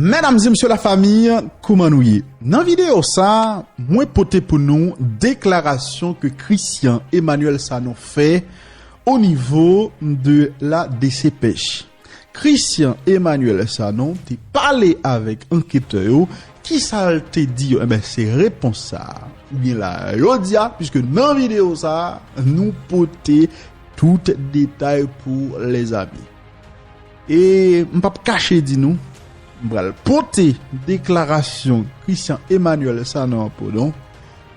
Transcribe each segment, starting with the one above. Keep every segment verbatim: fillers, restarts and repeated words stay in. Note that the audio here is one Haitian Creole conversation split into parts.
Medam e mesye lafanmi, kouman nou ye? Nan videyo sa, mwen pote pou nou deklarasyon ke Christian Emmanuel Sanon fè o nivo de la D C Pêche. Christian Emmanuel Sanon te pale avèk anketè yo. Kisa l te di yo? Enben, se repons sa a. Ou gen la jodi a, puiske nan videyo sa a, nou pote tout detay pou lèzanmi. E m p ap kache di nou, m pral pote deklarasyon Christian Emmanuel Sanon an pou nou.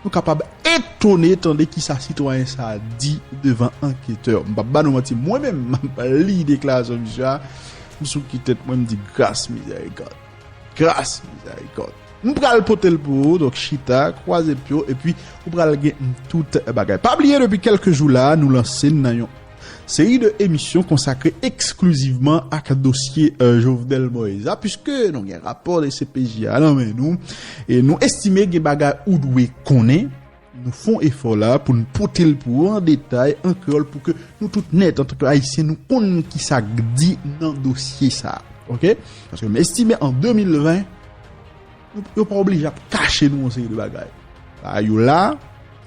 Nou kapab etone tande kisa sitwayen sa a di devan anketè. M p ap ba nou manti, mwen menm, m ap li deklarasyon misye a, m sou ki tèt mwen, m di, gras mizèrikòd. Gras mizèrikòd. M pral pote l pou ou, donk chita, kwaze pye w, epi ou pral gen tout bagay. Pa bliye, depi kèlke jou la, nou lanse n nan yon seri de emisyon konsakre eksklizivman ak dosye, euh, Jovenel Moïse la, puiske nou gen rapò de C P J a nan men nou, e nou estime gen bagay ou dwe konnen, nou fè yon efò la pou n pote l pou ou an detay, an kreyòl, pou ke nou tout nèt, antanke Ayisyen, nou konn kisa k di nan dosye sa a. Oke? Paske m estime an de mil ven, nou, yo pa oblije ap kache nou yon seri de bagay. Sa yo la,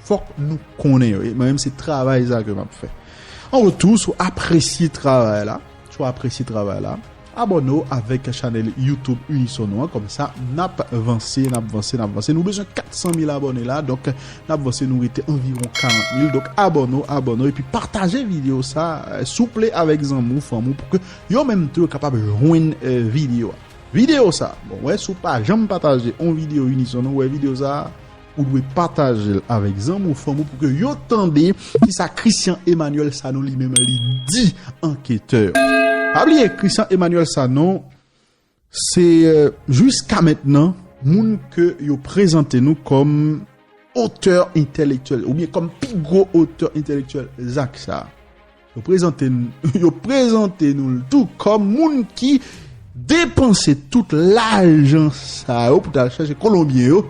fòk nou konnen yo. E mwen menm, se travay sa ke m ap fè. An retou, si w apresye travay la, si w apresye travay la, abòne w avèk chanèl YouTube Unison nou an. Kòmsa, n ap vanse, n ap vanse, n ap vanse. Nou bezwen kat san mil abòne la, donk, n ap vanse, nou rete anviwon karant mil. Donk, abòne w, abòne w, epi pataje videyo sa, euh, souple, avèk zanmi w, fanmi w, pou ke yo menm tou yo kapab jwenn, euh, videyo a. Videyo sa, bon, wè, si w pa janm pataje yon videyo Unison, ou wè videyo sa, ou dwe pataje l avèk zanmi w, fanmi w, pou ke yo tande kisa Christian Emmanuel Sanon li menm li di anketè yo. Pa bliye, Christian Emmanuel Sanon, se, euh, jiska mentnan, moun ke yo prezante nou kòm otè entèlektyèl, oubyen kòm pi gwo otè entèlektyèl zak sa a. Yo prezante n, yo prezante nou l tou kòm moun ki depanse tout lajan sa yo pou t al chache Kolonbyen yo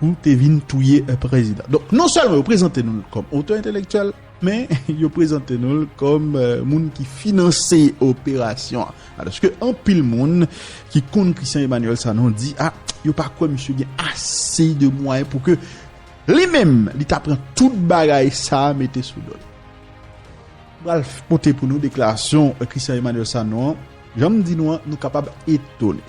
pou te vin touye, eh, prezidan. Donk, non sèlman yo prezante nou l kòm otè entèlektyèl, men yo prezante nou l kòm, eh, moun ki finanse operasyon an. Alòske anpil moun ki konn Christian Emmanuel Sanon di, a, yo pa kwè misye gen ase de mwayen pou ke li menm, li ta pran tout bagay sa a mete sou do l. M pral pote pou nou deklarasyon, eh, Christian Emmanuel Sanon an. Jan m di nou an, nou kapab etone.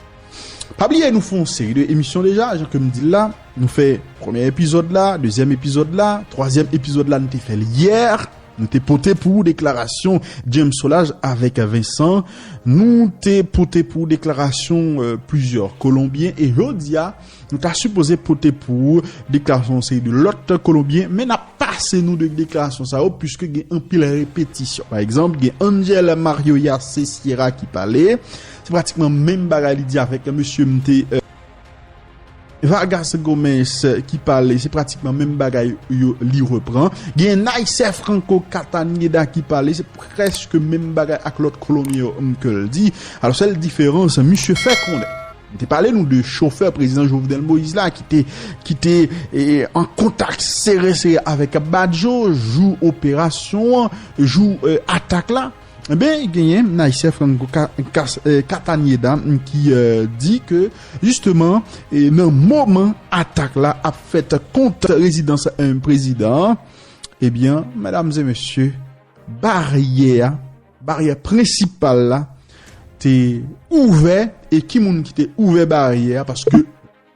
Pa bliye, nou fè yon seri de emisyon deja, jan ke m di l la. Nou fè premye epizòd la, dezyèm epizòd la, twazyèm epizòd la, nou te fè l yè. Nou te pote pou ou deklarasyon James Solages avèk Vincent. Nou te pote pou ou deklarasyon, euh, plizyè Kolonbyen. E jodi a, nou ta sipoze pote pou ou deklarasyon yon seri de lòt Kolonbyen. Men n ap pase nou de deklarasyon sa yo, puiske gen anpil repetisyon. Pa egzanp, gen Angel Mario Yace Sierra ki pale. Se pratikman menm bagay li di avèk mesye m te, euh, Vargas Gómez ki pale, se pratikman menm bagay yo li repran. Gen Nice Franco Castañeda ki pale, se prèske menm bagay ak lòt Kolonbyen yo, m, ke l di. Alò, sèl diferans, misye fè konnen, m te pale nou de chofè prezidan Jovenel Moïse la ki te, ki te, e, an kontak sere sere avèk Badio jou operasyon an, jou, e, atak la. Enben, genyen Nice Franco Ca-, Cas-, eh, Castañeda, mm, ki, eh, di ke, jisteman, eh, nan moman atak la ap fèt kont rezidans, eh, prezidan an, ebyen, medam e mesye, baryè a, baryè prensipal la, te ouvè, e ki moun ki te ouvè baryè a, paske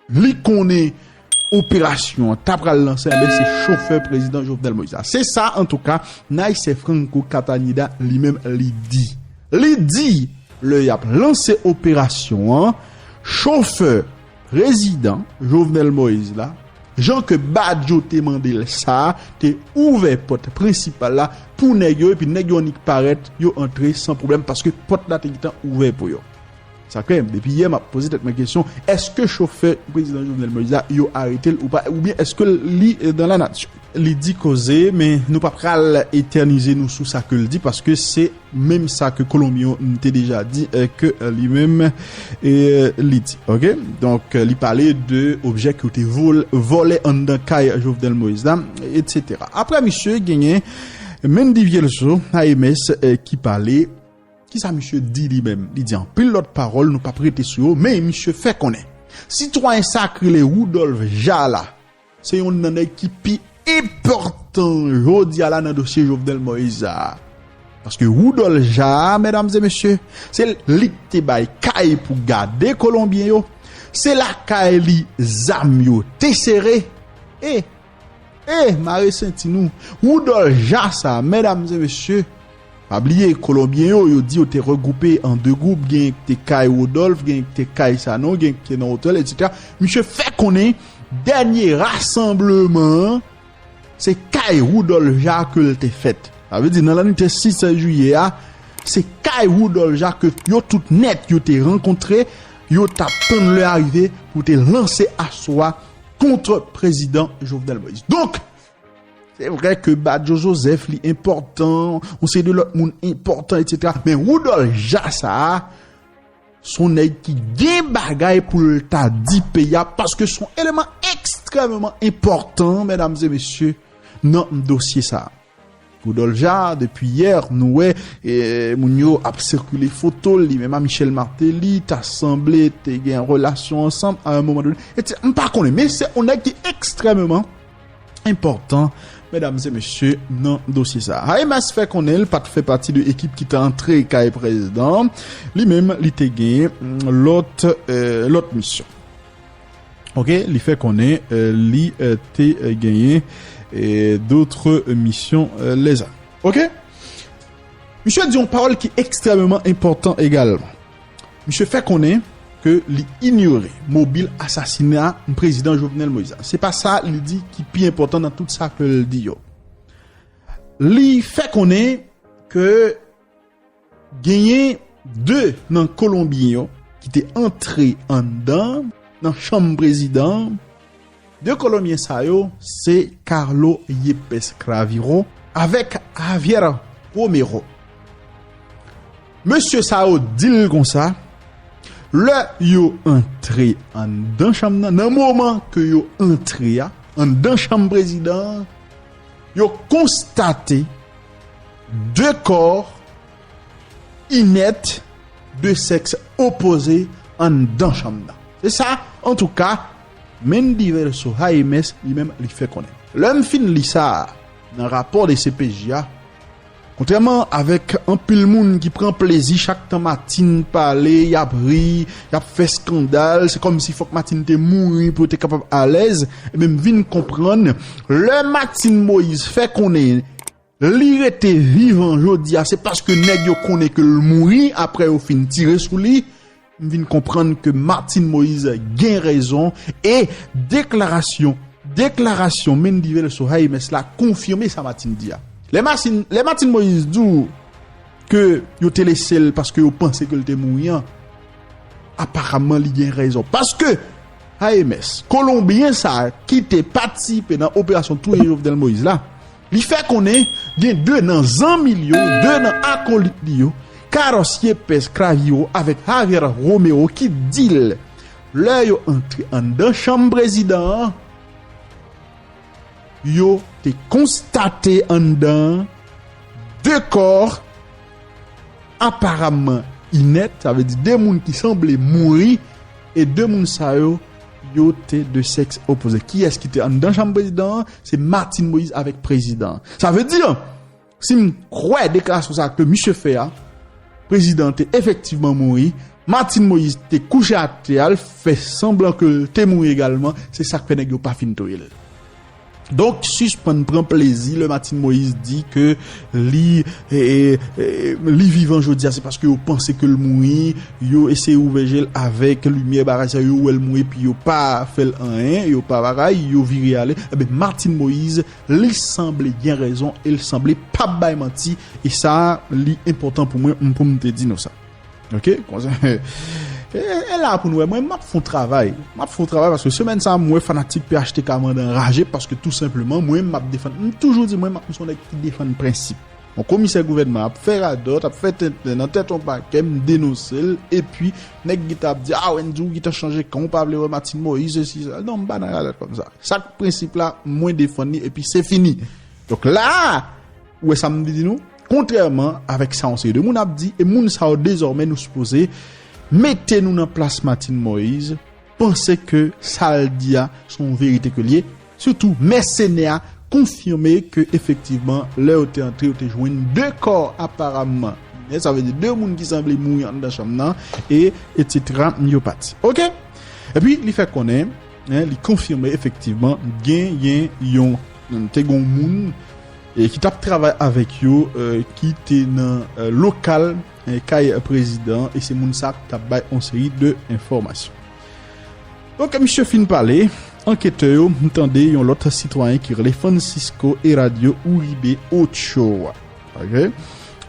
li konnen operasyon an ta pral lanse, enben, se chofè prezidan Jovenel Moïse la. Se sa, antouka, Nice Franco Castañeda li menm li di. Li di, lè y ap lanse operasyon an, chofè prezidan Jovenel Moïse la, jan ke Badio te mande l sa, te ouvè pòt prensipal la pou nèg yo, epi nèg yo annik parèt, yo antre san pwoblèm, paske pòt la te gentan ouvè pou yo. Sa fè, depi yè, m ap poze tèt mwen kesyon, èske chofè prezidan Jovenel Moïse la, yo arete l ou pa, oubyen èske li, eh, dans la nature? Li di koze, men nou pa pral etènize nou sou sa ke l di, paske se menm sa ke Kolonbyen yo te deja di, eh, ke, eh, li menm, eh, li di. Oke? Donk, eh, li pale de objè ke yo te vol-, vòlè anndan kay Jovenel Moïse la, etsetera. Apre misye, genyen Mendy Vielzo, A M S, eh, ki pale, Kisa misye di li menm? Li di anpil lòt pawòl, nou p ap rete sou yo, men misye fè konnen sitwayen sa k rele Woudòlf Ja la, se yonn nan nèg ki pi enpòtan jodi a la nan dosye Jovenel Moïse sa a. Paske Woudòlf Ja a, medam e mesye, se li k te bay kay pou gade Kolonbyen yo, se lakay li zam yo te sere. E, e, mare senti nou. Woudòlf Ja sa a, medam e mesye, pa bliye, Kolonbyen yo, yo di yo te regwoupe an de gwoup, gen k te kay Woudòlf, gen k te kay Sanon, gen k te nan otèl, etsetera. Misye fè konnen dènye rasanbleman an, se kay Woudòlf Ja ke l te fèt. Sa vle di, nan lannwit sis jiyè a, se kay Woudòlf Ja ke yo tout nèt yo te rankontre, yo t ap tann lè a rive pou te lanse aso a kont prezidan Jovenel Moïse. Donk, se vre ke Badio Joseph li enpòtan, yon seri de lòt moun enpòtan, etsetera. Men Woudòlf Ja sa a, se yon nèg ki gen bagay pou l ta di peyi a, paske se yon eleman ekstrèmeman enpòtan, medam e mesye, nan dosye sa a. Woudòlf Ja, depi yè, nou wè, e, moun yo ap sikile foto li menm a Michel Martelly, ta sanble te gen relasyon ansanm a yon moman done. Etsetera. M pa konnen, men se yon nèg ki ekstrèmeman enpòtan, medam e mesye, nan dosye sa a. Haïmes fè konnen l pa t fè pati de ekip ki te antre kay prezidan an. Li menm, li te gen, mm, lòt, e, lòt misyon. Ok, li fè konnen, e, li, e, te, e, genyen, e, dotre misyon, e, lèzam. Ok? Misye di yon pawòl ki ekstrèmeman enpòtan egalman. Misye fè konnen ke li inyore mobil asasina prezidan Jovenel Moïse la. Se pa sa li di ki pi enpòtan nan tout sa ke l di yo. Li fè konnen ke genyen de nan Kolonbyen yo ki te antre anndan nan chanm prezidan an. De Kolonbyen sa yo, se Carlos Yepes Craviro avèk Javier Romero. Mesye sa yo di l konsa, lè yo antre anndan chanm nan, nan moman ke yo antre a, anndan chanm prezidan an, yo konstate de kò inèt de sèks opoze anndan chanm nan. Se sa, antouka, Mendivelso Haïmes li menm li fè konnen. Lè m fin li sa a nan rapò de C P J a, kontrèman avèk anpil moun ki pran plezi chak tan Martine pale, y ap ri, y ap fè eskandal, se kòmsi fòk Martine te mouri pou yo te kapab alèz, ebyen m vin konprann, lè Martine Moïse fè konnen li rete vivan jodi a, se paske nèg yo konnen ke l mouri apre yo fin tire sou li. M vin konprann ke Martine Moïse gen rezon e deklarasyon, deklarasyon Mendivelso Haïmes la konfime sa Martine di a. Lè Martine, lè Martine Moïse di w ke yo te lese l paske yo panse ke l te mouri an, aparamman li gen rezon. Paske Haïmes, Kolonbyen sa a ki te patisipe nan operasyon touye Jovenel Moïse la, li fè konnen gen de nan zanmi l yo, de nan akolit li yo, Carlos Yepes Craviro avèk Javier Romero ki di l, lè yo antre anndan chanm prezidan an, yo te konstate anndan an de kò aparamman inèt, sa vle di de moun ki sanble mouri, e de moun sa yo, yo te de sèks opoze. Kiyès ki te anndan chanm prezidan an? Se Martine Moïse avèk prezidan an. Sa vle di, si m kwè deklarasyon sa ke misye fè a, prezidan an te efektivman mouri, Martine Moïse te kouche atè a, l fè sanblan ke l te mouri egalman, se sa k fè nèg yo pa fin touye l. Donk, sispann pran plezi lè Martine Moïse di ke li, e, e, e, li vivan jodi a, se paske yo panse ke l mouri, yo eseye ouvè je l avèk limyè bagay sa, yo wè l mouri, epi yo pa fè l anyen, yo pa bagay, yo vire ale. Ebyen, Martine Moïse, li sanble gen rezon, e l sanble p ap bay manti, e sa, li enpòtan pou mwen, m, pou m te di nou sa. Ok? Konsa, e, e la pou nou wè, mwen, m ap fè yon travay. M ap fè yon travay paske semèn sa a, m wè fanatik P H T K mande anraje paske tou senpleman, mwen, m ap defann, m toujou di, mwen, m ap, m se yon nèg ki defann prensip. Yon komisè gouvènman ap fè radòt, ap fè tenten nan tèt yon pakè, m denonse l, epi nèg gentan ap di, a, Wendy, ou gentan chanje kan, ou pa vle wè Martine Moïse, sesi, sa. Non, m pa nan radòt kòmsa. Sa k prensip la, mwen defann li, epi se fini. Donk la, ou wè sa m di nou? Kontrèman avèk sa yon seri de moun ap di, e moun sa yo dezòmè nou sipoze mete nou nan plas Martine Moïse, panse ke sa l di a se yon verite ke l ye, sitou mèsenè a konfime ke efektivman lè yo te antre, yo te jwenn de kò aparamman. Men sa vle di de moun ki sanble mouri anndan chanm nan, e etsetera yo pati. Oke? Epi li fè konnen, en, li konfime efektivman genyen yon, te gen yon moun e ki t ap travay avèk yo, e, ki te nan, e, lokal, e, kay prezidan, e se moun sa k t ap bay yon seri de enfòmasyon. Donk, misye fin pale, anketè yo tande yon lòt sitwayen ki rele Francisco Eradio Uribe Ochoa. Oke?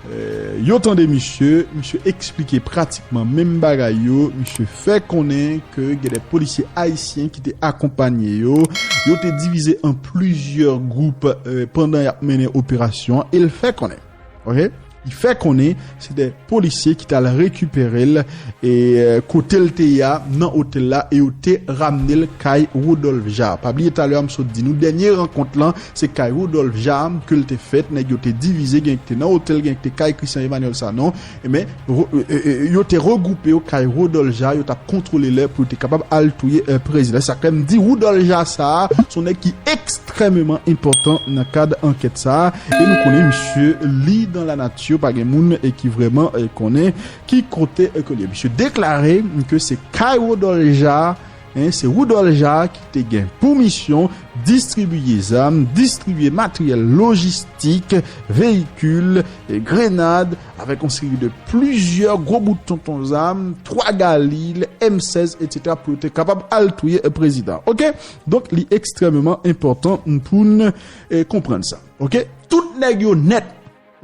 E, yo tande misye, misye eksplike pratikman menm bagay yo, misye fè konnen ke gen de polisye ayisyen ki te akonpanye yo, yo te divize an plizyè gwoup, e, pandan y ap mennen operasyon an, e l fè konnen, oke? Li fè konnen se de polisye ki t al rekipere l, e, e, kote l te ye a, nan otèl la, e yo te ramne l kay Rodolphe Jaar. Pa bliye talè a m sot di nou, dènye rankont lan, se kay Rodolphe Jaar ke l te fèt, nèg yo te divize, gen ki te nan otèl, gen ki te kay Christian Emmanuel Sanon, e men, ro-, e, e, e, yo te regwoupe yo kay Rodolphe Jaar, yo t ap kontwole lè pou yo te kapab al touye, e, prezidan. Sa k fè m di Rodolphe Jaar sa a, se yon nèg ki ekstrèmeman enpòtan nan kad ankèt sa a, e nou konnen misye li dan lanati, pa gen moun, e, ki vrèman, e, konnen ki kote, e, ke l ye. Misye deklare ke se kay Rodolphe Jaar, en, se Rodolphe Jaar ki te gen pou misyon distribiye zam, distribiye materyèl lojistik, veyikil, e, grenad, avèk yon seri de plizyè gwo bout tonton zam, twa galil, M sèz, etsetera, pou yo te kapab al touye, e, prezidan. Oke? Donk, li ekstrèmeman enpòtan pou n, e, konprann sa. Oke? Tout nèg yo nèt,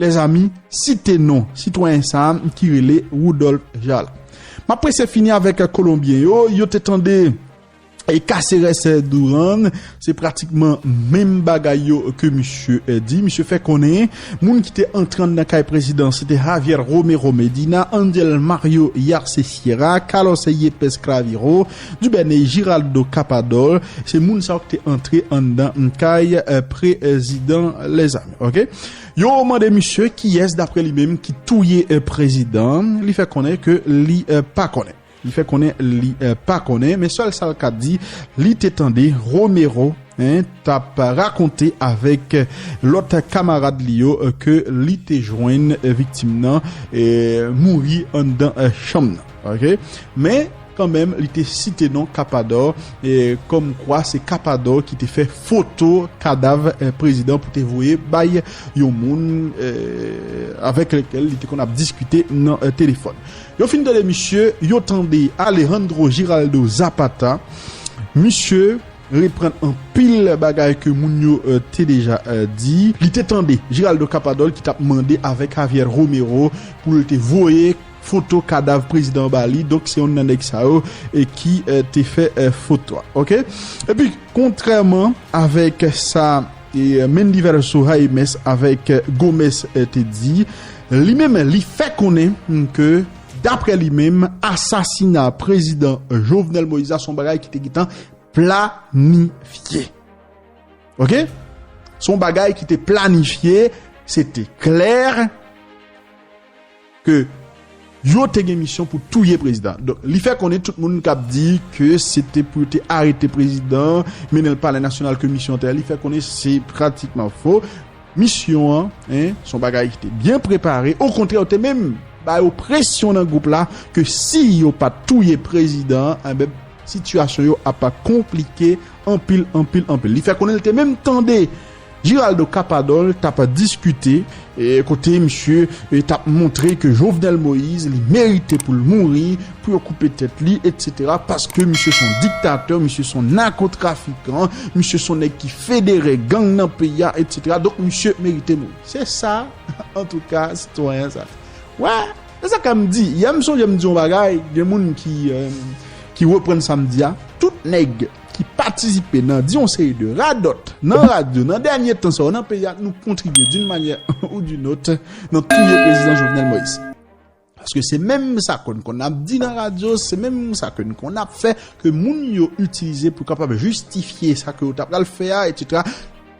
lèzami, site non sitwayen sa a ki rele Rodolphe Jaar la. M ap prese fini avèk Kolonbyen yo. Yo te tande, e, Caceres Duran, se pratikman menm bagay yo ke misye, e, di. Misye fè konnen moun ki te antre anndan kay prezidan, se te Javier Romero Medina, Angel Mario Yarce Sierra, Carlos Yepes Claviro, Duvernay Giraldo Capador. Se moun sa yo ki te antre anndan kay, e, prezidan, lèzami. Oke? Yo mande misye kiyès, daprè li menm, ki touye, e, prezidan an. Li fè konnen ke li, e, pa konnen. Li fè konnen li, e, pa konnen, men sèl sa l ka di, li te tande Romero, en, t ap rakonte avèk, e, lòt kamarad li yo, e, ke li te jwenn, e, viktim nan, e, mouri anndan, e, chanm nan. Oke? Men, kanmenm, li te site non Capador, e, kòmkwa se Capador ki te fè foto kadav, e, prezidan pou te voye bay yon moun, e, avèk lekèl li te konn ap diskite nan, e, telefòn. Yo fin tande misye, yo tande Alejandro Giraldo Zapata. Misye reprann anpil bagay ke moun yo, e, te deja, e, di. Li te tande Giraldo Capador ki t ap mande avèk Javier Romero pou l te voye foto kadav prezidan an ba li. Donk, se youn nan nèg sa yo, e, ki, e, te fè, e, foto a. Oke? Epi, kontrèman avèk sa, e, Mendiverso Jaimes avèk, e, Gomez, e, te di, li menm, li fè konnen, mm, ke, daprè li menm, asasina prezidan Jovenel Moïse la se yon bagay ki te gentan planifye. Oke? Se yon bagay ki te planifye, se te klè ke yo te gen misyon pou touye prezidan. Donk, li fè konnen tout moun k ap di ke se te pou yo te arete prezidan, mennen l Palè Nasyonal ke misyon te, li fè konnen se pratikman fo. Misyon an, en, se yon bagay ki te byen prepare. Okontrè, yo te menm ba yo presyon nan gwoup la ke si yo pa t touye prezidan an, enben, sitiyasyon yo ap konplike anpil, anpil, anpil. Li fè konnen li te menm tande Giraldo Capador t ap diskite, e, kote misye, e, t ap montre ke Jovenel Moïse, li merite pou l mouri, pou yo koupe tèt li, etsetera, paske misye se yon diktatè, misye se yon nakotrafikan, misye se yon nèg ki federe gang nan peyi a, etsetera. Donk, misye merite mouri. Se sa, antouka, sitwayen sa. Wè, se sa k m di. Yè m sonje m di yon bagay, gen moun ki, e, ki reprann sa m di a. Tout nèg ki patisipe nan di yon seri de radòt nan radyo, nan dènye tan sa yo nan peyi a, nou kontribye d'une manière ou d'une autre nan touye prezidan Jovenel Moïse. Paske se menm sa ke n konn ap di nan radyo, se menm sa ke n konn ap fè, ke moun yo itilize pou kapab jistifye sa ke yo ta pral fè a, etsetera.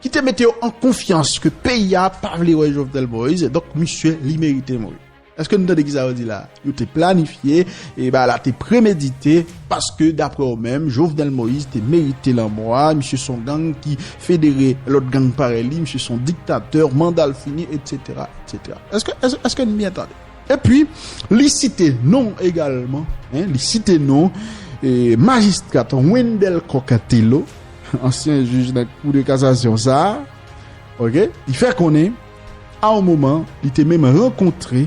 ki te mete yo an konfyans ke peyi a pa vle wè Jovenel Moïse, donk misye li merite mouri. Èske nou tande ki sa yo di la? Yo te planifye, e bagay la te premedite, paske daprè yo menm, Jovenel Moïse te merite lanmò a, misye se yon gang ki federe lòt gang parèy li, misye se yon diktatè, manda l fini, etsetera, etsetera. Èske, èske, èske n byen tande? Epi, li site non egalman, en, li site non, e, majistra Wendell Coq Thelo, ansyen jij nan Kou de Kasasyon sa a, ok? Li fè konnen, a yon moman, li te menm rankontre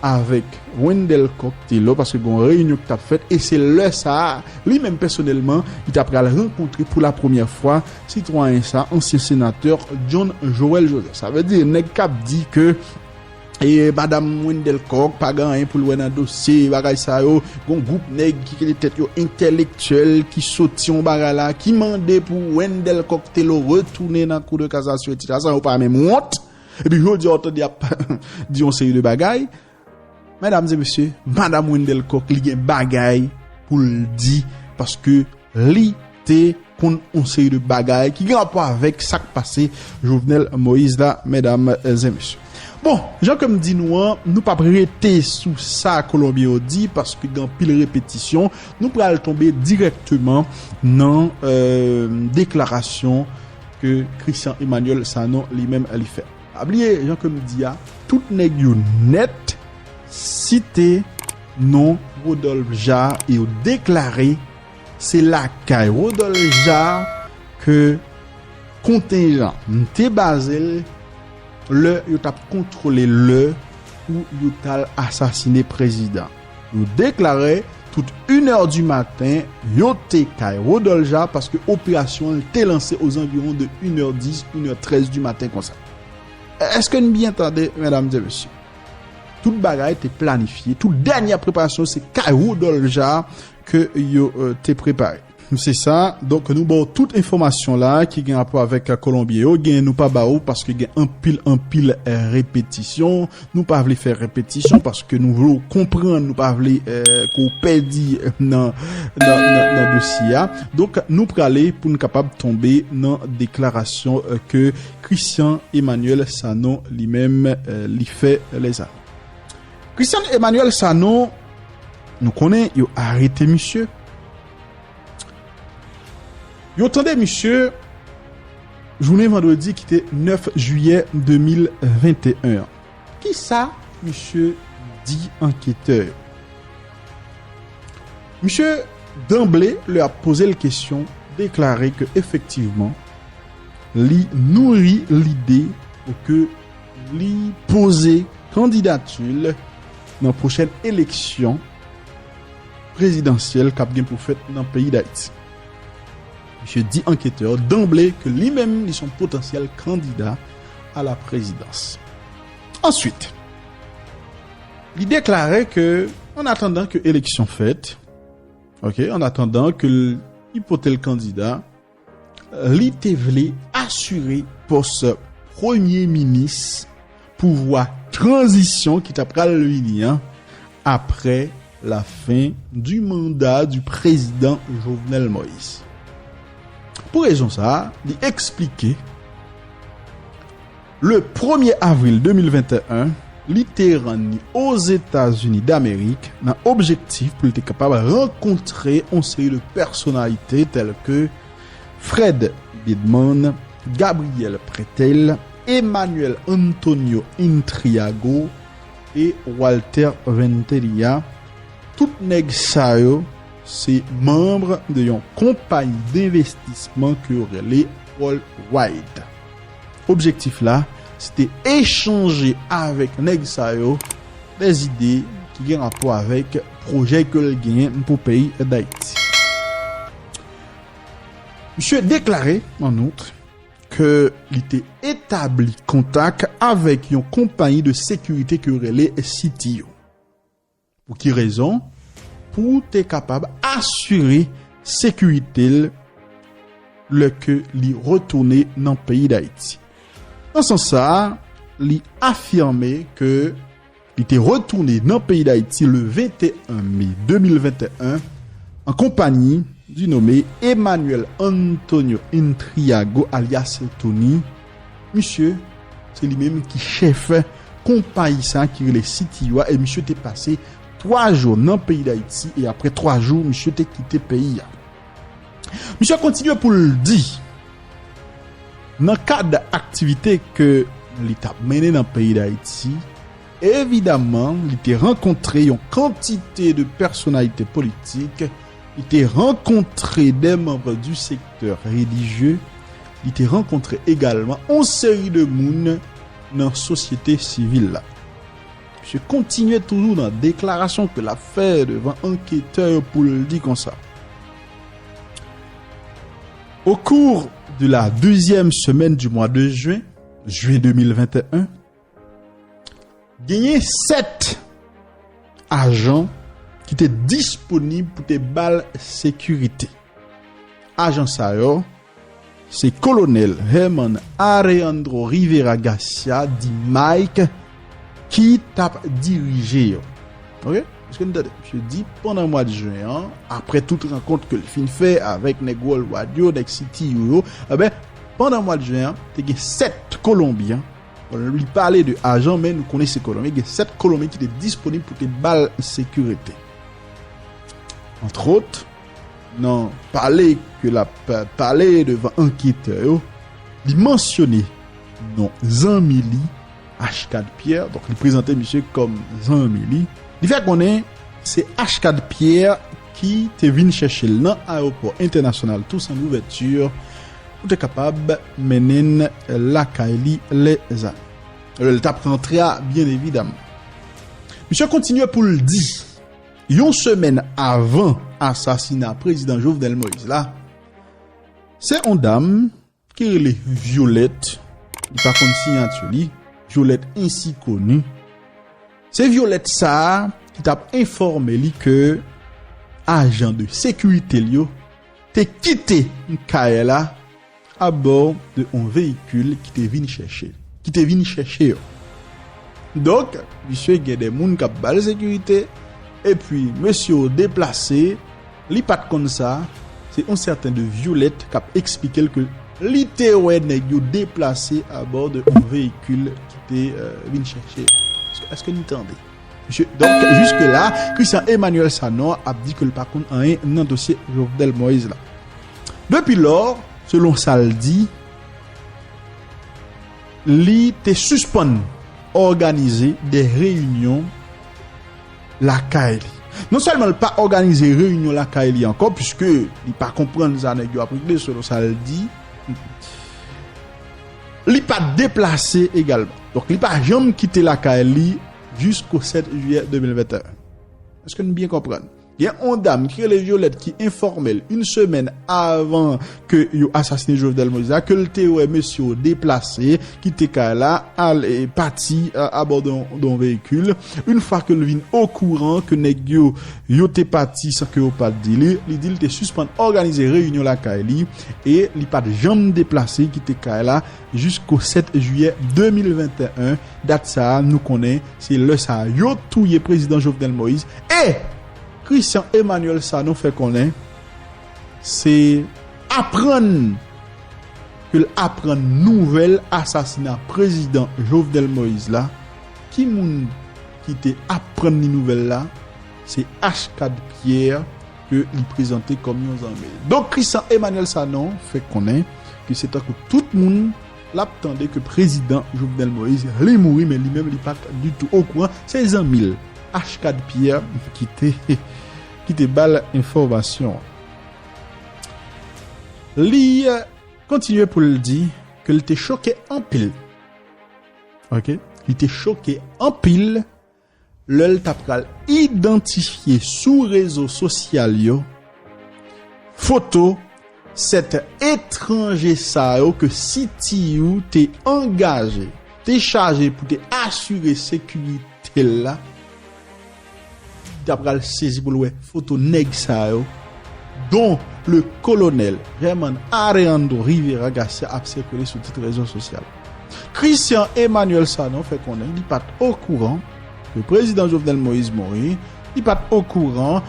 avèk Wendell Coq Thelo, paske gen yon reyinyon ki t ap fèt, e se lè sa a, li menm pèsonèlman, li t ap pral rankontre pou la premyè fwa sitwayen sa, ansyen senatè John Joël Joseph. Sa vle di, nèg k ap di ke e Madam Wendell Coq pa gen anyen pou l wè nan dosye bagay sa yo. Gon gwoup nèg ki rele tèt yo entèlektyèl ki soti yon bagay la, ki mande pou Wendell Coq Thelo retounen nan Kou de Kasasyon, etsetera. Sa yo pa menm wont. Epi jodi a, w tande y ap di yon seri de bagay. Medam e mesye, Madam Wendell Coq, li gen bagay pou l di, paske li te konn yon seri de bagay ki gen rapò avèk sa k pase Jovenel Moïse la, medam e mesye. Bon, jan ke m di nou an, nou p ap rete sou sa Kolonbyen yo di, paske gen anpil repetisyon. Nou pral tonbe dirèkteman nan, euh, deklarasyon ke Christian Emmanuel Sanon li menm li fè. Pa bliye, jan ke m di a, tout nèg yo nèt site non Rodolphe Jaar e yo deklare se lakay Rodolphe Jaar ke kontenjan m te baze l lè yo t ap kontwole lè pou yo t al asasine prezidan. Yo deklare tout inè di maten, yo te kay Rodolphe Jaar paske operasyon an te lanse ozanviwon de inè dis, inè trèz di maten konsa. Èske n byen tande, medam e mesye? Tout bagay te planifye, tout dènyè preparasyon se kay Rodolphe Jaar ke yo, euh, te prepare. Se sa, donk nou ba w tout enfòmasyon la ki gen rapò avèk, euh, Kolonbyen yo. Gen nou pa ba ou paske gen anpil, anpil, euh, repetisyon. Nou pa vle fè repetisyon paske nou vle w konprann, nou pa vle, euh, ke w pèdi nan, nan, nan, nan dosye a. Donk nou prale pou n kapab tonbe nan deklarasyon, euh, ke Christian Emmanuel Sanon li menm, euh, li fè lè sa. Christian Emmanuel Sanon, nou konnen yo arete misye. Yo tande misye jounen vandredi ki te nèf jiyè de mil venteyen an. Kisa misye di anketè yo? Misye, danble, lè y ap poze l kesyon, deklare ke efektivman, li nouri lide pou ke li poze kandidati l nan pwochèn eleksyon prezidansyèl k ap gen pou fèt nan peyi Dayiti. Misye di anketè yo danble ke li menm, li se yon potansyèl kandida a la prezidans. Answit, li deklare ke, an atandan ke eleksyon fèt, ok, an atandan ke l, li pote l kandida, li te vle asire pòs premye minis pouvwa tranzisyon ki ta pral vini an apre la fen di manda di prezidan Jovenel Moïse. Pou rezon sa a, li eksplike, le premye avril de mil venteyen, li te rann li Ozetazini Damerik nan objektif pou l te kapab rankontre yon seri de pèsonalite tèl ke Fred Biedman, Gabriel Prétel, Emmanuel Antonio Intriago e Walter Venteria. Tout nèg sa yo se manm de yon konpayi denvestisman ke yo rele Worldwide. Objektif la, se te echanje avèk nèg sa yo de zide ki gen rapò avèk pwojè ke l genyen pou peyi Dayiti. Misye deklare, an out, ke li te etabli kontak avèk yon konpayi de sekirite ke yo rele C T U. Pou ki rezon? Pou te kapab asire sekirite l lè ke li retounen nan peyi Dayiti. Nan sans sa a, li afime ke li te retounen nan peyi Dayiti le venteyen me de mil venteyen an konpanyi di nome Emmanuel Antonio Intriago, alyas Tony. Misye, se li menm ki chèf konpayi sa ki rele City U a, e misye te pase twa jou nan peyi Dayiti, e apre twa jou, misye te kite peyi a. Misye kontinye pou l di, nan kad aktivite ke li t ap mennen nan peyi Dayiti, evidaman, li te rankontre yon kantite de pèsonalite politik, li te rankontre de manm du sektè relijye, li te rankontre egalman yon seri de moun nan sosyete sivil la. Misye kontinye toujou nan deklarasyon ke l ap fè devan anketè yo pou l di konsa. Au cours de la deuxième semaine du mois de juin, juin deux mille vingt et un, genyen sèt ajan ki te disponib pou te ba l sekirite. Ajan sa yo, se Kolonèl Herman Alejandro Rivera Garcia, di Mike, ki t ap dirije yo. Ok? Èske n tande? Misye di, pandan mwa de jen an, apre tout rankont ke l fin fè avèk nèg Worldwide yo, nèg City U yo, e ben, pandan mwa de jen an, te gen sèt Kolonbyen. Li pale de ajan, men nou konnen se Kolonbyen. Gen sèt Kolonbyen ki te disponib pou te ba l sekirite. Antrot, nan pale ke l ap pale devan anketè yo, li mansyone non zanmi li, Ashcad Pierre. Donk, li prezante misye kòm zanmi li. Li fè konnen se Ashcad Pierre ki te vin chèche l nan ayewopò entènasyonal Toussaint Louverture pou te kapab mennen l lakay li lè zami. Lè l t ap rantre a, byen evidaman. Misye kontinye pou l di, yon semèn avan asasina prezidan Jovenel Moïse la, se yon dam ki rele Violette, li pa konn siyati li, Violette ainsi connue. Se Violette sa a ki t ap enfòme li ke ajan de sekirite l yo te kite kay la abò de yon veyikil ki te vin chèche, ki te vin chèche yo. Donk, misye gen de moun k ap ba l sekirite, epi mesye yo deplase, li pa t konn sa, se yon sèten de Violette k ap eksplike l ke li te wè nèg yo deplase abò de yon veyikil ki te, euh, vin chèche yo. Èske, èske nou tande? Misye, donk, jiske la, Christian Emmanuel Sanon ap di ke l pa konn anyen nan dosye Jovenel Moïse la. Depi lò, selon sa l di, li te sispann òganize de reyinyon lakay li. Non sèlman l pa òganize reyinyon lakay li ankò, piske li pa konprann sa nèg yo ap regle, selon sa l di, li pa deplase egalman. Donk, li pa janm kite lakay li jisko sèt jiyè de mil venteyen. Èske nou byen konprann? Gen yon dam ki rele Violette ki enfòme l yon semèn avan ke yo asasine Jovenel Moïse la, ke l te wè mesye yo deplase, kite kay la, al, e, pati, a, abò de yon, de yon veyikil. Yon fwa ke l vin okouran ke nèg yo, yo te pati san ke yo pa t di li, li di l te sispann òganize reyinyon lakay li, e li pa t janm deplase kite kay la jisko sèt jiyè de mil venteyen. Dat sa a, nou konnen, se lè sa a yo touye prezidan Jovenel Moïse. E Christian Emmanuel Sanon fè konnen se aprann ke l aprann nouvèl asasina prezidan Jovenel Moïse la. Ki moun ki te aprann li nouvèl la? Se Ashcad Pierre ke li prezante kòm yon zanmi l. Donk, Christian Emmanuel Sanon fè konnen ke se tankou tout moun l ap tande ke prezidan Jovenel Moïse, li mouri, men li menm, li pa t ditou okouran. Se zanmi l, Ashcad Pierre, ki te, ki te ba l enfòmasyon an. Li, euh, kontinye pou l di ke l te choke anpil. Ok? Li te choke anpil lè l ta pral idantifye sou rezo sosyal yo foto sèt etranje sa yo ke City U te angaje, te chaje pou te asire sekirite l la. Li ta pral sezi pou l wè foto nèg sa yo, dont le colonel German Alejandro Rivera Garcia, ap sikile sou tout rezo sosyal. Christian Emmanuel Sanon fè konnen li pa t okouran ke prezidan Jovenel Moïse mouri, li pa t okouran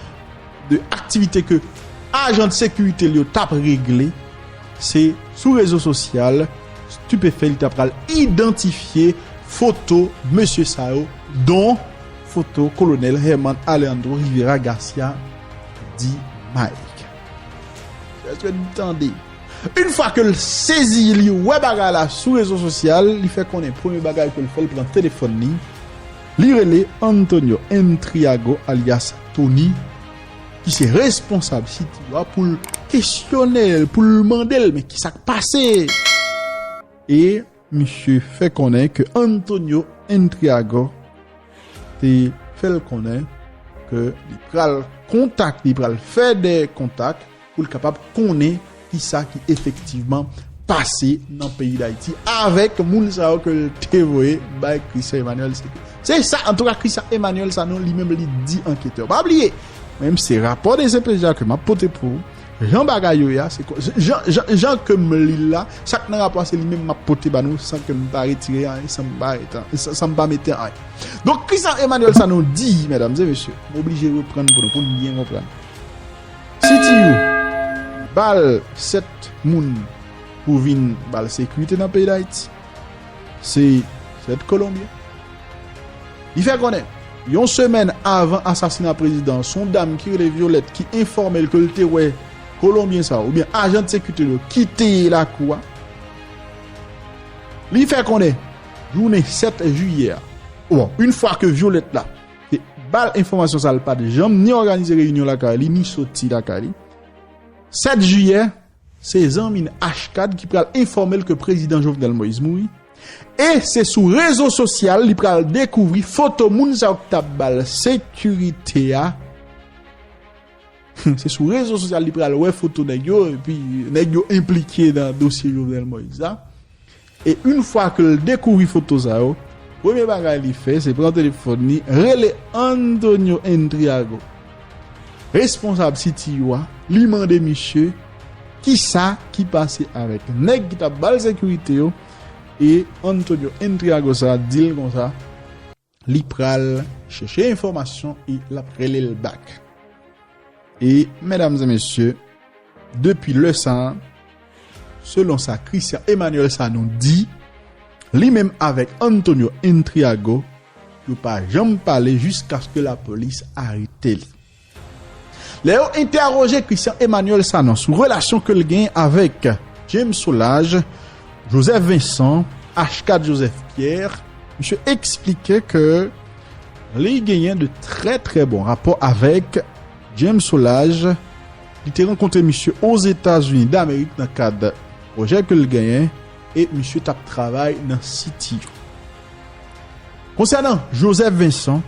de aktivite ke ajan de sekirite li yo t ap regle, se sou rezo sosyal Stupéfait li ta pral idantifye foto mesye sa yo, don foto kolonèl Herman Alejandro Rivera Garcia di Mike. Èske n tande? Yon fwa ke l sezi, li wè bagay la sou rezo sosyal, li fè konnen premye bagay ke l fè, l pran telefòn li, li rele Antonio Entriago alyas Tony, ki se responsab City a, pou l kesyone l, pou l mande l, men kisa k pase? E misye fè konnen ke Antonio Entriago te fè l konnen ke li pral kontak, li pral fè de kontak pou l kapab konnen kisa ki efektivman pase nan peyi Dayiti avèk moun sa yo ke l te voye bay Christian Emmanuel Sanon. Se sa, antouka, Christian Emmanuel Sanon li menm li di anketè yo. Pa bliye, menm se rapò de C P J a ke m ap pote pou ou. Jan bagay yo ye a, se jan, jan, jan ke m li l la, sa k nan rapò a se li menm m ap pote ba nou san ke m pa retire anyen, san m pa, san, san m pa mete anyen. Donk, Christian Emmanuel Sanon di, medam e mesye, m oblije reprann pou nou, pou n byen konprann. City a ba l sèt moun pou vin ba l sekirite nan peyi Dayiti. Se sèt Kolonbyen. Li fè konnen, yon semèn avan asasina prezidan, se yon dam ki rele Violette ki enfòme l ke l te wè Kolonbyen sa yo, oubyen ajan de sekirite yo kite lakou a. Li fè konnen, jounen sèt jiyè a, bon, yon fwa ke Violette la te ba l enfòmasyon sa, l pa t janm ni òganize reyinyon lakay li, ni soti lakay li. Sèt jiyè, se zanmi n Ashkad ki pral enfòme l ke prezidan Jovenel Moïse mouri. E se sou rezo sosyal li pral dekouvri foto moun sa yo ki t ap ba l sekirite a. Se sou rezo sosyal li pral wè foto nèg yo, epi nèg yo enplike nan dosye Jovenel Moïse la. E yon fwa ke l dekouvri foto sa yo, premye bagay li fè, se pran telefòn li, rele Antonio Entriago, responsab City a, li mande misye kisa ki pase avèk nèg ki t ap ba l sekirite yo, e Antonio Entriago sa di l konsa, li pral chèche enfòmasyon e l ap rele l back. E, medam e mesye, depi lè sa a, selon sa Christian Emmanuel Sanon di, li menm avèk Antonio Entriago, yo pa janm pale jiskaske lapolis arete li. Lè yo entèwoje Christian Emmanuel Sanon sou relasyon ke l genyen avèk James Solages, Joseph Vincent, Ashkad Joseph Pierre, misye eksplike ke li genyen de trè, trè bon rapò avèk James Solages. Li te rankontre misye Ozetazini Damerik nan kad pwojè ke l genyen, e misye t ap travay nan City. Konsènan Joseph Vincent,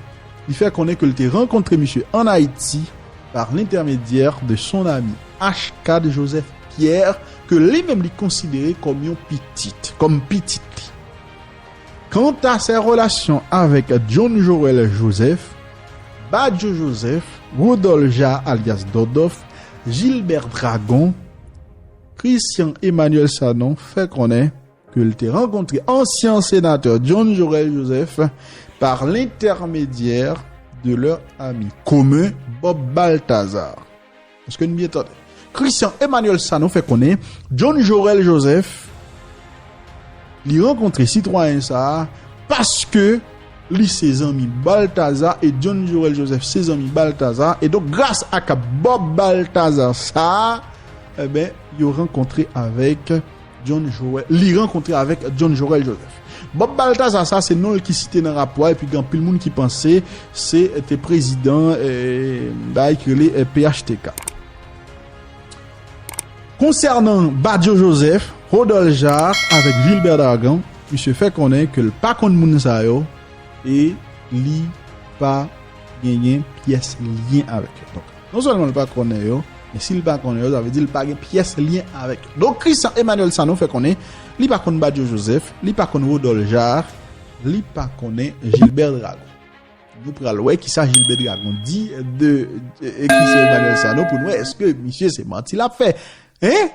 li fè konnen ke l te rankontre misye ann Ayiti par l'intermédiaire de son ami Ashkad Joseph Pierre, ke li menm li konsidere kòm yon pitit, kòm pitit li. Quant à ses relations avec John Joël Joseph, Badio Joseph, Rodolphe Jarre alias Dòdòf, Gilbert Dragon, Christian Emmanuel Sanon fè konnen ke l te rankontre ansyen senatè John Joël Joseph par l'intermédiaire de leur ami commun Bob Balthazar. Èske n byen tande? Christian Emmanuel Sanon fè konnen John Joël Joseph, li rankontre sitwayen sa a paske li se zanmi Balthazar e John Joël Joseph se zanmi Balthazar. E donk, gras ak Bob Balthazar sa a, eben, yo rankontre avèk John Joël, li rankontre avèk John Joël Joseph. Bob Balthazar, sa se non l ki site nan rapò a, epi gen anpil moun ki panse se te prezidan, eh, bay ki rele, eh, P H T K. Konsènan Badio Joseph, Rodolphe Jarre avèk Gilbert Dragon, misye fè konnen ke l pa konn moun sa yo e li pa genyen pyès lyen avèk yo. Donk, non sèlman l pa konnen yo, men si l pa konnen yo, sa vle di l pa gen pyès lyen avèk yo. Donk, Christian Emmanuel Sanon fè konnen li pa konn Badio Joseph, li pa konn Rodolphe Jarre, li pa konnen Gilbert Dragon. Nou pral wè kisa Gilbert Dragon di de, de, de Christian Emmanuel Sanon pou n wè èske misye se manti l ap fè. Hein?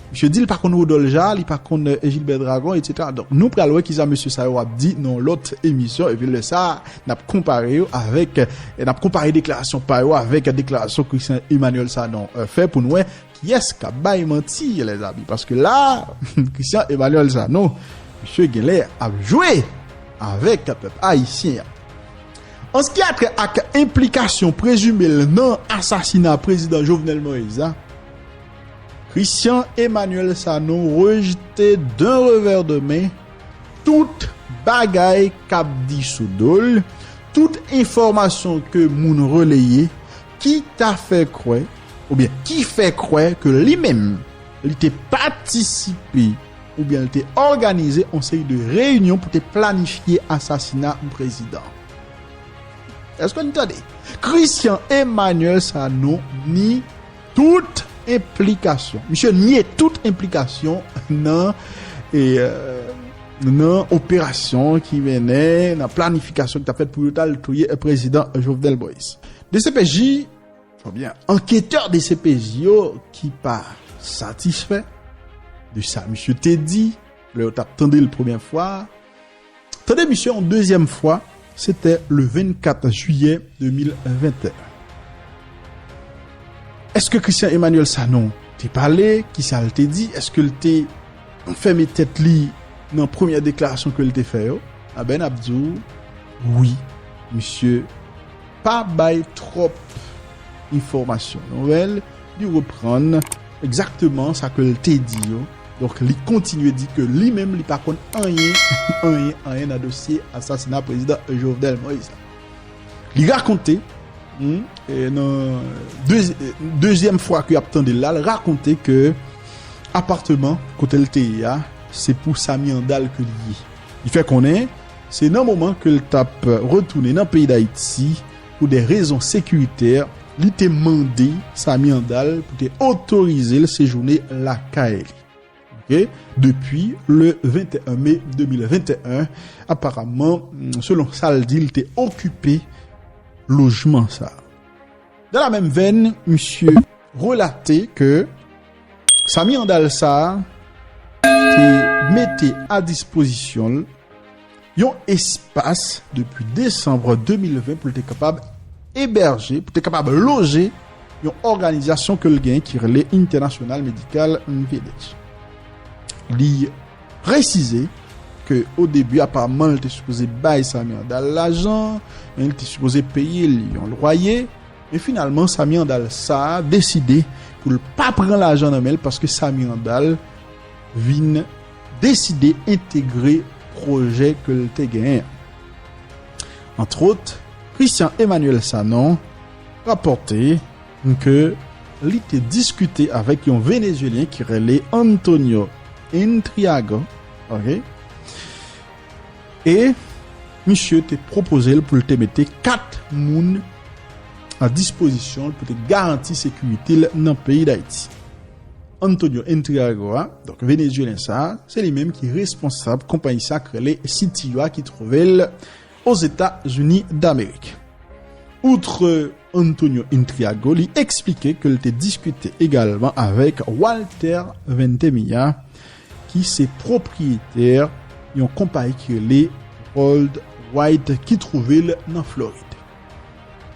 Misye di l pa konn Rodolphe Ja, li pa konn, eh, Gilbert Dragon, et cetera. Donk, nou pral wè kisa mesye sa yo ap di nan lòt emisyon. Epi lè sa, n ap konpare yo avèk, eh, n ap konpare deklarasyon pa yo avèk deklarasyon Christian Emmanuel Sanon, eh, fè pou n wè kiyès k ap bay manti, lèzami. Paske la, Christian Emmanuel Sanon, misye genlè ap jwe avèk pèp ayisyen an. An se ki a trè ak enplikasyon prezime l nan asasina prezidan Jovenel Moïse la, Christian Emmanuel Sanon rejte d'un revers de main tout bagay k ap di sou do l, tout enfòmasyon ke moun releye ki ta fè kwè, oubyen ki fè kwè ke li menm, li te patisipe oubyen li te òganize yon seri de reyinyon pou te planifye asasina prezidan. Èske n tande? Christian Emmanuel Sanon ni tout enplikasyon. Misye nye tout enplikasyon nan, e, euh, nan operasyon ki mennen, nan planifikasyon ki t ap fèt pou yo t al touye prezidan Jovenel Moïse. D C P J, oubyen anketè D C P J yo ki pa satisfè de sa misye te di, lè yo t ap tande l premyè fwa, tande misye yon dezyèm fwa, se te le vennkat jiyè de mil venteyen. Èske Christian Emmanuel Sanon te pale? Kisa l te di? Èske l te fèmen tèt li nan premyè deklarasyon ke l te fè yo? Aben, n ap di w, wi, misye pa bay twòp enfòmasyon nouvèl, li reprann egzakteman sa ke l te di yo. Donk, li kontinye di ke li menm, li pa konn anyen, anyen, anyen nan dosye asasina prezidan Jovenel Moïse la. Li rakonte, hmm, e nan de-, dezyèm fwa ke y ap tande l la, l rakonte ke apatman kote l te ye a, se pou Samy Handal ke li ye. Li fè konnen, se nan moman ke l t ap retounen nan peyi Dayiti pou de rezon sekiritè, li te mande Samy Handal pou te otorize l sejounen lakay li. Ok? Depi le venteyen me de mil venteyen, aparaman, selon sa l di, li te okipe lojman sa. Dan la menm venn, misye relate ke Samy Handal sa te mete a dispozisyon l yon espas depi desanm de mil ven pou l te kapab ebèje, pou l te kapab loje yon òganizasyon ke l gen ki rele International Medical Village. Li presize ke o debi, apatman, li te sipoze bay Samy Handal lajan, men li te sipoze peye li yon lwaye, men finalman, Samy Handal sa a deside pou l pa pran lajan nan men l paske Samy Handal vin deside entegre pwojè ke l te genyen. Antwòt, Christian Emmanuel Sanon rapòte ke li te diskite avèk yon Venezyelyen ki rele Antonio Intriago, ok? E misye te pwopoze l pou l te mete kat moun a dispozisyon l pou te garanti sekirite l nan peyi Dayiti. Antonio Intriago a, donk Venezyelyen sa a, se li menm ki responsab konpayi sa k rele Sitiyo a ki twouve l Ozetazini Damerik. Outre Antonio Intriago, li eksplike ke l te diskite egalman avèk Walter Ventimiglia, ki se pwopriyetè yon konpayi ki rele Worldwide ki twouve l nan Florid.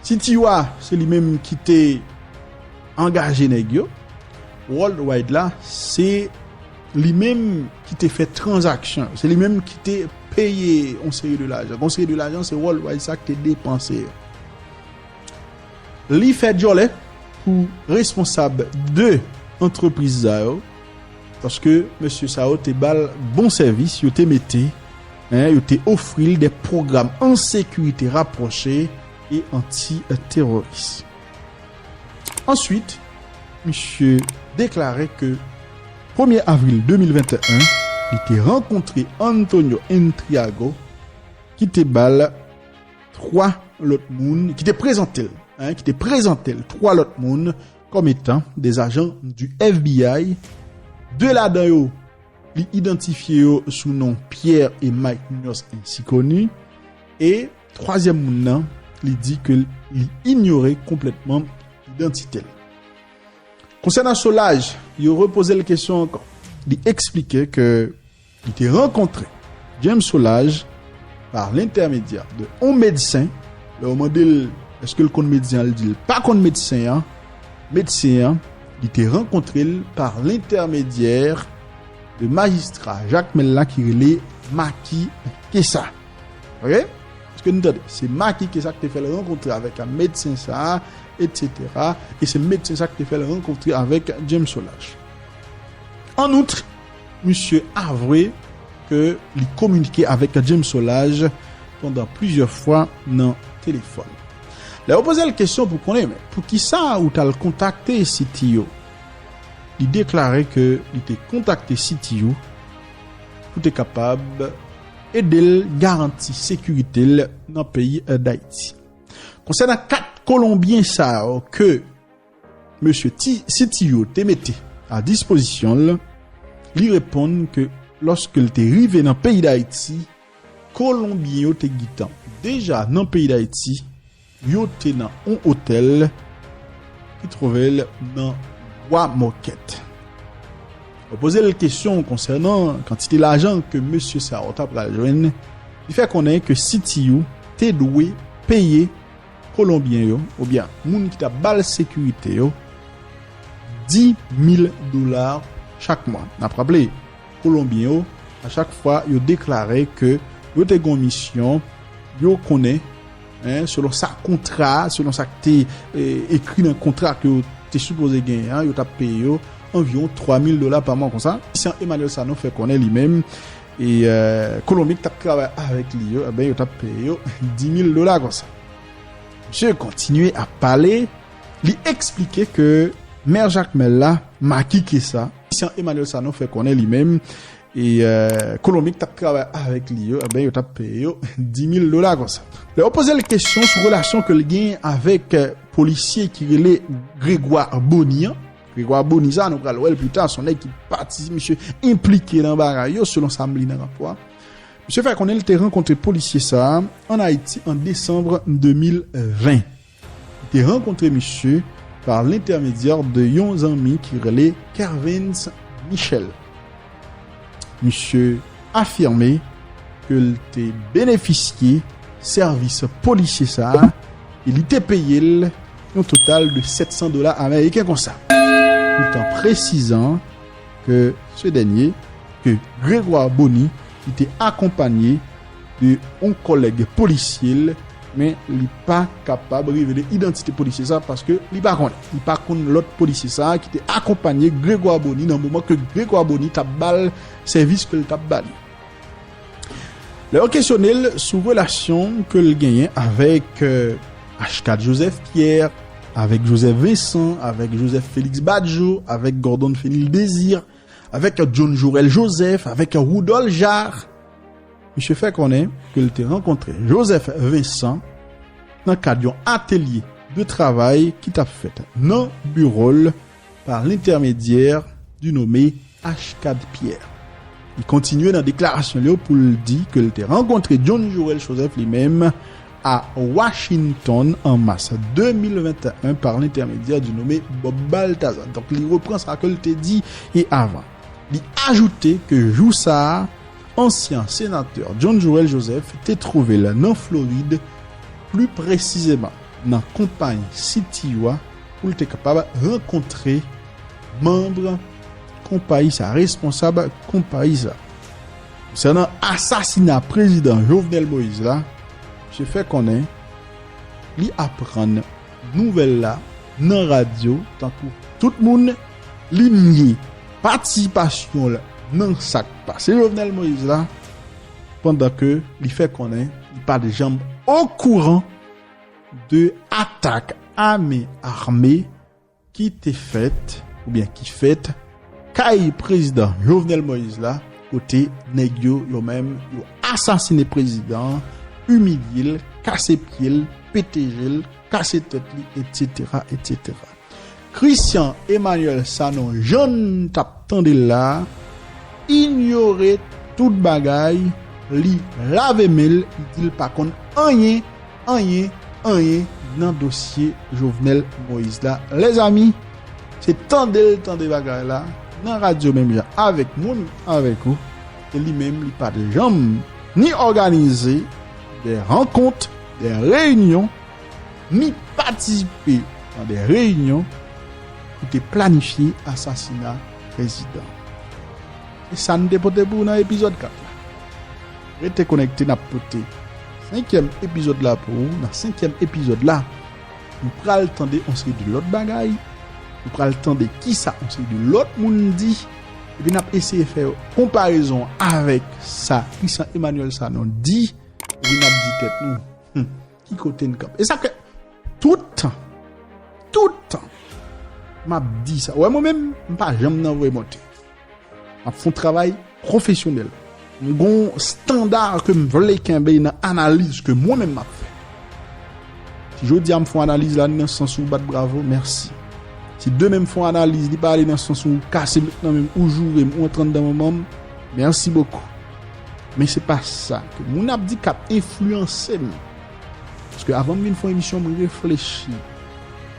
Sitiyo a, se li menm ki te angaje nèg yo. Worldwide la, se li menm ki te fè tranzaksyon. Se li menm ki te peye yon seri de lajan. Yon seri de lajan, se Worldwide sa ki te depanse yo. Li fè djòlè pou responsab de antrepriz sa yo, paske mesye sa yo te ba l bon sèvis, yo te mete, en, yo te ofri l de pwogram an sekirite rapwoche e anti-teworis. Answit, misye deklare ke premye avril de mil venteyen, li te rankontre Antonio Intriago, ki te ba l twa lòt moun, ki te prezante l, en, ki te prezante l twa lòt moun kòm etan des agents du F B I. De ladan yo, li idantifye yo sou non Pierre e Mike Munoz ensi koni. E twazyèm moun nan, li di ke li inyore konplètman idantite l. Konsènan Solages, yo repoze l kesyon ankò. Li eksplike ke li te rankontre James Solages par lentèmedyè de yon medsen. Lè yo mande l èske l konn medsen an, li di l pa konn medsen an. Medsen an, li te rankontre l par lentèmedyè de majistra Jakmèl la ki rele Maki Kesa. Ok? Èske nou tande? Se Maki Kesa ki te fè l rankontre avèk medsen sa a, etsetera. E se medsen sa a ki te fè l rankontre avèk James Solages. An out, misye avwe ke li kominike avèk James Solages pandan plizyè fwa nan telefòn. Lè yo poze l kesyon pou konnen, men poukisa ou t al kontakte C T U? Li deklare ke li te kontakte C T U pou te kapab ede l garanti sekirite l nan peyi Dayiti. Konsènan kat Kolonbyen sa yo ke mesye Ti- C T U te mete a dispozisyon l, li reponn ke lòske l te rive nan peyi Dayiti, Kolonbyen yo te gentan deja nan peyi Dayiti, yo te nan yon otèl ki twouve l nan Bwa Mòkèt. Yo poze l kesyon konsènan kantite lajan ke mesye sa yo ta pral jwenn. Li fè konnen ke C T U te dwe peye Kolonbyen yo, oubyen moun ki t ap ba l sekirite yo, dis mil dola chak mwa. N ap raple, Kolonbyen yo, a chak fwa yo deklare ke yo te gen yon misyon, yo konnen, en, selon sa kontra, selon sa ki te, eh, ekri nan kontra ke yo te sipoze genyen an, yo t ap peye yo anviwon twa mil dola pa mwa konsa. Christian Emmanuel Sanon fè konnen li menm, e, eh, Kolonbyen ki t ap travay avèk li yo, eben, yo t ap peye yo dis mil dola konsa. Misye kontinye ap pale, li eksplike ke mè Jakmèl la, Maki Kesa, Christian Emmanuel Sanon fè konnen li menm, e, eh, Kolonbyen ki t ap travay avèk li yo, eben, yo t ap peye yo dis mil dola konsa. Lè yo poze l kesyon sou relasyon ke l genyen avèk, eh, polisye ki rele Grégoire Bony an, Grégoire Bony sa, nou pral wè l pita, se yon nèg ki pati, misye enplike nan bagay yo, selon sa m li nan rapò a. Misye fè konnen l te rankontre polisye sa a ann Ayiti an desanm de mil ven. Li te rankontre misye pa lentèmedyè de yon zanmi ki rele Kervens Michel. Misye afime ke l te benefisye sèvis polisye sa a e li te peye l yon total de sèt san dola ameriken konsa. Tout an presizan ke se dènye, ke Grégoire Bony, li te akonpanye de yon kòlèg polisye l, men li pa kapab revele idantite polisye sa paske li pa konnen. Li pa konn lòt polisye sa ki te akonpanye Grégoire Bony nan moman ke Grégoire Bony t ap ba l sèvis ke l t ap ba li. Lè yo kesyone l sou relasyon ke l genyen avèk, eh, Ashcad Joseph Pierre, avèk Joseph Vincent, avèk Joseph Félix Badjo, avèk Gordon Fenil Désir, avèk John Jorel Joseph, avèk Rudolph Jarre, misye fè konnen ke l te rankontre Joseph Vincent nan kad yon atelye de travay ki t ap fèt nan biwo l pa lentèmedyè di nome Ashcad Pierre. Li kontinye nan deklarasyon li yo pou l di ke l te rankontre John Jorel Joseph li menm a Washington an mas de mil venteyen pa lentèmedyè di nome Bob Balthazar. Donk, li repran sa ke l te di e avan. Li ajoute ke jou sa a, ansyen senatè John Jorel Joseph te twouve l nan Florid, pli presizeman nan konpayi C T U a, pou l te kapab rankontre manm konpayi sa, responsab konpayi sa. Konsènan asasina prezidan Jovenel Moïse la, misye fè konnen li aprann nouvèl la nan radyo, tankou tout moun, li nye patisipasyon l nan sa k pase Jovenel Moïse la, pandan ke li fè konnen li pa t janm okouran de atak a men ame ki te fèt, oubyen ki fèt, kay prezidan Jovenel Moïse la, kote nèg yo, yo menm, yo asasine prezidan an, imilye l, kase pye l, pete je l, kase tèt li, etsetera, etsetera. Christian Emmanuel Sanon, jan n t ap tande l la, inyore tout bagay, li lave men l, li di l pa konn anyen, anyen, anyen nan dosye Jovenel Moïse la. Lèzami, Se tande l tande bagay la nan radyo menm jan avèk mwen, menm avèk ou. E li menm, li pa t janm ni òganize de rankont, de reyinyon, ni patisipe nan de reyinyon ki te planifye asasina prezidan. E sa n te pote pou ou nan epizòd kat la. Rete konekte, n ap pote senkyèm epizòd la pou ou. Nan senkyèm epizòd la, nou pral tande yon seri de lòt bagay. Nou pral tande kisa yon seri de lòt moun di. Epi n ap eseye fè konparezon avèk sa Christian Emmanuel Sanon di. Epi n ap di tèt nou, hmm, ki kote n kanpe? E sa fè tout tan, tout tan, m ap di sa. Wè, mwen menm, m pa janm nan voye monte. M ap fè yon travay pwofesyonèl. M gon estanda ke m vle kenbe nan analiz ke mwen menm m ap fè. Si jodi a m fè yon analiz la, nan sans ou bat bravo, mèsi. Si demen m fè yon analiz, li pa ale nan sans ou kase m nan men m, ou joure m, ou antre anndan manman m, mèsi bokou. Men se pa sa ke moun ap di k ap enfliyanse m. Paske avan m vin fè yon emisyon, m reflechi.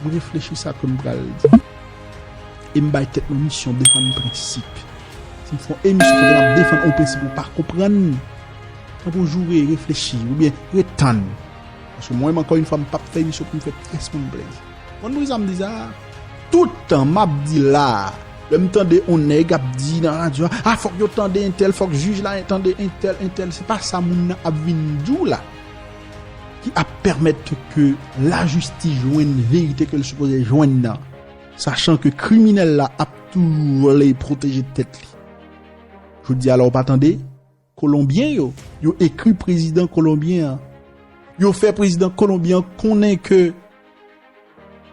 M reflechi sa ke m pral di. E m bay tèt mwen misyon defann prensip. Si m fè yon emisyon kote m ap defann yon prensip ou pa konprann, tanpri w joure, reflechi, oubyen ret tann. Paske mwen menm, ankò yon fwa, m p ap fè emisyon pou m fè pyès moun plezi. Konn poukisa m di sa? Tout tan m ap di la, lè m tande yon nèg ap di nan radyo a, a, fòk yo tande entèl, fòk jij la tande entèl, entèl. Se pa sa moun nan ap vin di w la ki ap pèmèt ke lajistis jwenn verite ke l sipoze jwenn nan, sachan ke kriminèl la ap toujou vle pwoteje tèt li. Jodi a la, ou pa tande? Kolonbyen yo, yo ekri prezidan kolonbyen an. Yo fè prezidan kolonbyen an konnen ke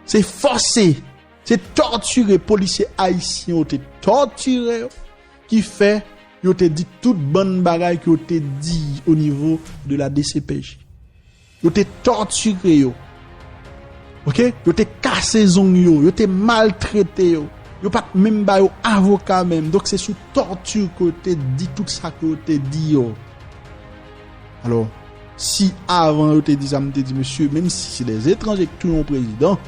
se fòse, se tòtire polisye ayisyen yo te tòtire yo, ki fè yo te di tout bann bagay ke yo te di o nivo de la D C P J. Yo te tòtire yo. Oke? Yo te kase zong yo, yo te maltrete yo. Yo pa t menm ba yo avoka menm. Donk se sou tòti ke yo te di tout sa ke yo te di yo. Alò, si avan yo te di sa, m te di, mesye, menm si se de etranje ki touye yon prezidan,